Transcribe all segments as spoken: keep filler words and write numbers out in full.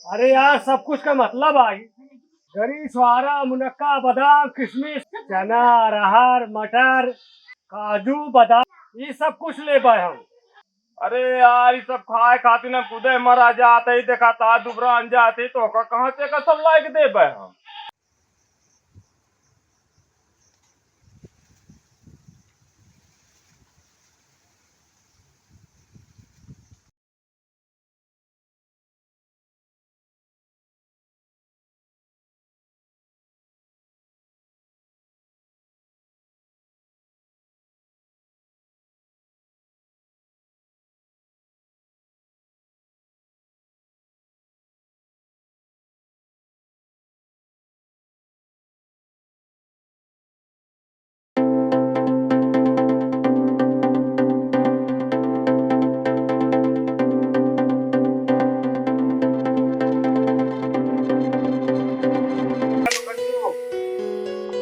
अरे यार, सब कुछ का मतलब आई, गरी, छुहारा, मुनक्का, बादाम, किशमिश, चना, अरहर, मटर, काजू, बादाम, ई सब कुछ लेबे हम। अरे यार, ई सब खाए खातिर हम खुदे मरा जात ही, देखा ता दुबरान जात ही, तो ओका कहाँ से का सब लाइके देबे हम?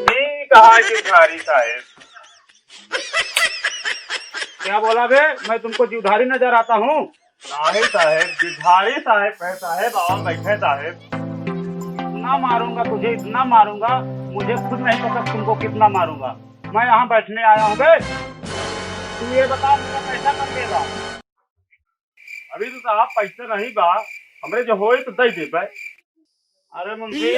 ठीक है, गिरधारी साहेब। क्या बोला बे? मैं तुमको जीवधारी नजर आता हूँ? नहीं साहेब, गिरधारी साहेब है साहेब, आओ बैठे साहेब। इतना मारूंगा तुझे, इतना मारूंगा, मुझे खुद नहीं पता तुमको कितना मारूंगा। मैं यहाँ बैठने आया हूँ बे। तू ये बता, मेरा पैसा कब देगा? अभी तो साहब पैसा नहीं बा, हमरे जो होई तो दे देबे। अरे मुंशी,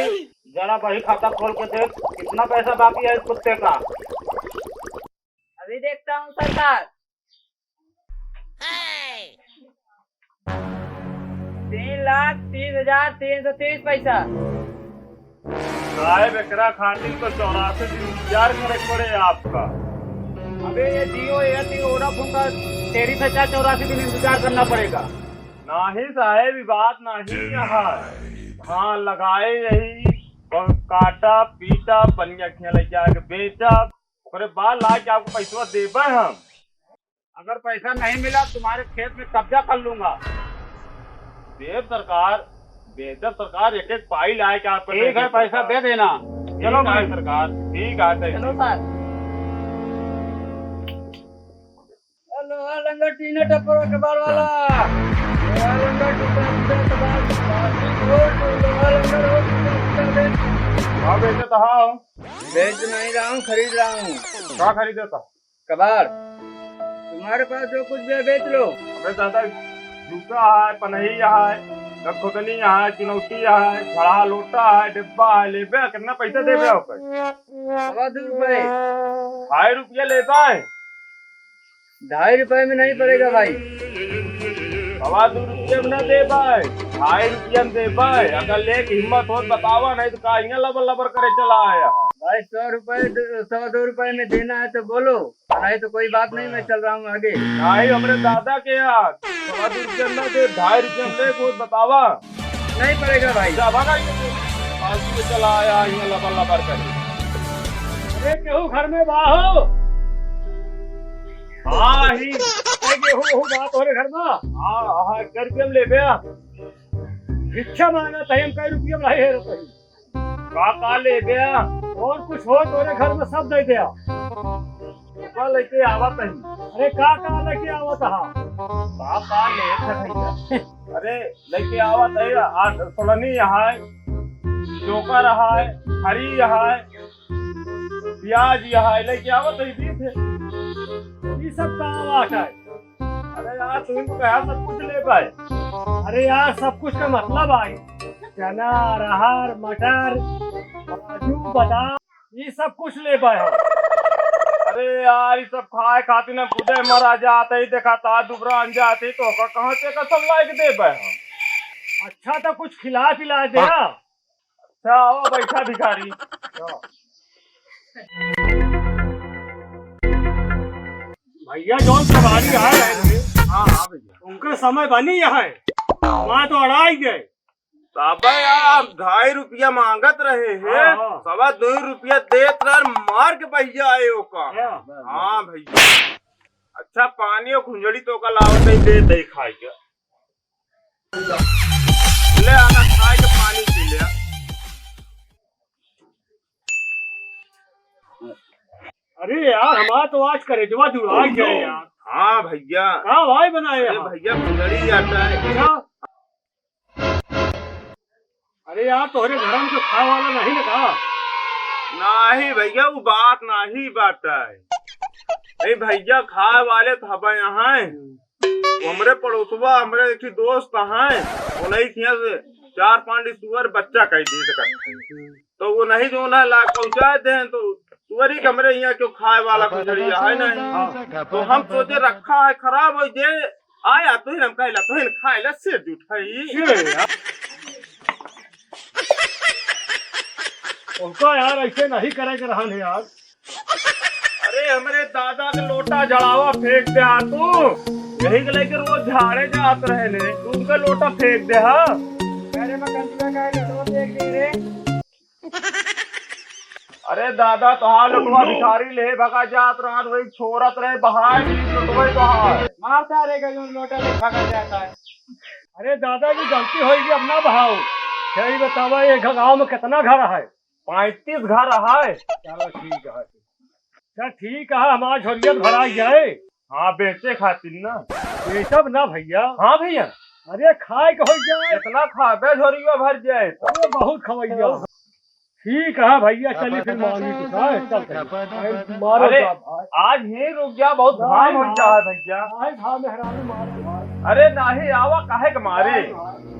जरा वही खाता खोल के देख, कितना पैसा बाकी है इस कुत्ते का? अभी देखता हूँ सरकार। तीन लाख तीस हजार तीन सौ तीस पैसा। साहेब, एकरा खातिर तो चौरासी दिन इंतजार करे पड़े आपका। अबे ये Jio, Airtel, Vodafone का tariff है, क्या चौरासी दिन इंतजार करना पड़ेगा? नहीं साहेब, ई बात नहीं है। हाँ, लगाए यही, काटा, पीटा, बनिया खेल जाके बेचा, ओकरे बाद ला के आपको पैसवा देबे हम। अगर पैसा नहीं मिला, तुम्हारे खेत में कब्जा कर लूंगा। देव सरकार, बेदव सरकार, एक एक पाई लाए के आपको ठीक है, पैसा दे देना। चलो ठीक है भाई। सरकार, ठीक है, चलो सर। लोहा लंगर टीना टप्पर कबाड़ वाला। लोहा लंगर टीना टप्पर कबाड़, लोहा लंगर हो, हाँ, बेचत हो। बेच नहीं रहा हूँ, खरीद रहा हूँ। का खरीदत हो? कबाड़। तुम्हारे पास जो कुछ भी है, बेच लो। अबे दादा, जूता है, पनही है, गखुदनी है, चुनौती है, झड़ा लोटा है, डिब्बा है, लेबे, कितना पैसा देबे ओकर? सवा दो रुपए। ढाई रुपया लेबे? ढाई रुपए में नहीं पड़ेगा भाई। सवा दो रुपया में ना देबे, ढाई रुपया में देबे। अगर लेके हिम्मत हो तो बतावा, नहीं तो का इहाँ लबर लबर करे चला आया। भाई, सौ रुपए, दो, सवा दो रुपए में देना है तो बोलो। नहीं तो कोई बात नहीं, मैं चल रहा हूँ आगे। नहीं, हमरे दादा के यार, सवा दो रुपया ना दे, ढाई रुपया में ले, वो बतावा। नहीं पड़ेगा भाई। जा भागा, ये फालतू में चला आया, ये लबर लबर करे। अरे, केहू घर में बा हो? हाँ, ही। अरे, केहू, केहू बा तोरे घर में? हाँ, हाँ, कर के ले बे। भिक्षा मांगा था, हम कई रुपया में लाई है रे भाई। का का लेबे? और कुछ हो तोरे घर में सब दे दे। का लेके आवत है? अरे का का लेके आवत हा? का का लेत है भैया? अरे लेके आवत है, आ, सोलनी है, चोकर है, हरी है, प्याज है, लेके आवत है, बीफ है। ई सब का बात है? अरे यार, तू तो कहा सब कुछ लेबे। अरे यार, सब कुछ का मतलब आई, चना, अरहर, मटर, काजू, बादाम, ई सब कुछ लेबे हम। अरे यार, ई सब खाए खातिर ना खुदे मरा जात ही, देखा ता दुबरान जात ही, तो ओकर कहाँ से का सब लाइके देबे हम? अच्छा, तो कुछ खिला पिला दे। हाँ। अच्छा, आओ बैठा भिखारी। भैया, जौन सवारी आ रहे थे, हाँ, हाँ भैया। उनका समय बनी है, वहाँ तो अड़ाई गए। अबे यार, ढाई रुपया मांगत रहे हैं, हाँ, हाँ। सवा दो रुपया देत रहे, मार के भैया आए ओका। क्या? हाँ भैया। अच्छा, पानी और खुंजड़ी तो का लावत ही, दे दे खाए के। ले आना, खाए के पानी पी ले। अरे यार, हमारा तो आज करेजवा जुड़ा गया यार। हाँ भैया। का भाई बनाए अरे यार? भैया, फुलझड़ी आता है। क्या? ए यार, तोहरे घर में जो खाए वाला नहीं ना का? नहीं भैया, वो बात नहीं बाटे। ए भैया, खाए वाले तो हबे यहाँ। वो हमरे पड़ोसवा, हमरे एक ही दोस्त हैं, वो नहीं किया से चार पांच सुअर बच्चा कई दे सकते। तो वो नहीं जो ना लाग पहुँचा दे, तो सुअर ही के हमरे यहाँ क्यों खाए वाला कुछ जरिया है नहीं। हाँ। तो हम सोचे रखा है, खराब हो जे आया तो ही हम कहला तो ही खाए ला से जुठाई। ये यार। उनका यार ऐसे नहीं करे के रहन है यार। अरे हमरे दादा के लोटा जड़ावा फेंक दे आ तू। यही के लेके रोज झाड़े जात रहे ने, तू उनका लोटा फेंक दे हा। अरे मैं कंचुआ का लोटवा फेंक दे रे। अरे दादा, तोहार लोटवा भिखारी ले भगा जात रहन, वही छोड़त रहे, बहाए भी लोटवे तोहार। मारता रे गजून लोटा ले भगा जाता है। अरे दादा जी, गलती होई गई, अब ना बहाओ। सही बतावा, ये घ-, गाँव में कितना घर है? पैंतीस घर है। चलो ठीक है, चल ठीक है, हमार झोरियत भराई जाए। हाँ, बेचे खातिर ना। ये सब ना भैया। हाँ भैया। अरे खाए के हो जाए। कितना खाबे, झोरिया भर जाए तो। अरे बहुत खवैया। ठीक है भैया, चलिए फिर मांगी कुछ, हाँ, चल चलिए। मारो अरे, जा भाई। आज ही रुक जा, बहुत नहीं, घाम हो नहीं। जा है भैया। नहीं, घाम मेहरारू मार, मार। अरे नहीं, आवा काहे के मारे? नहीं, नहीं।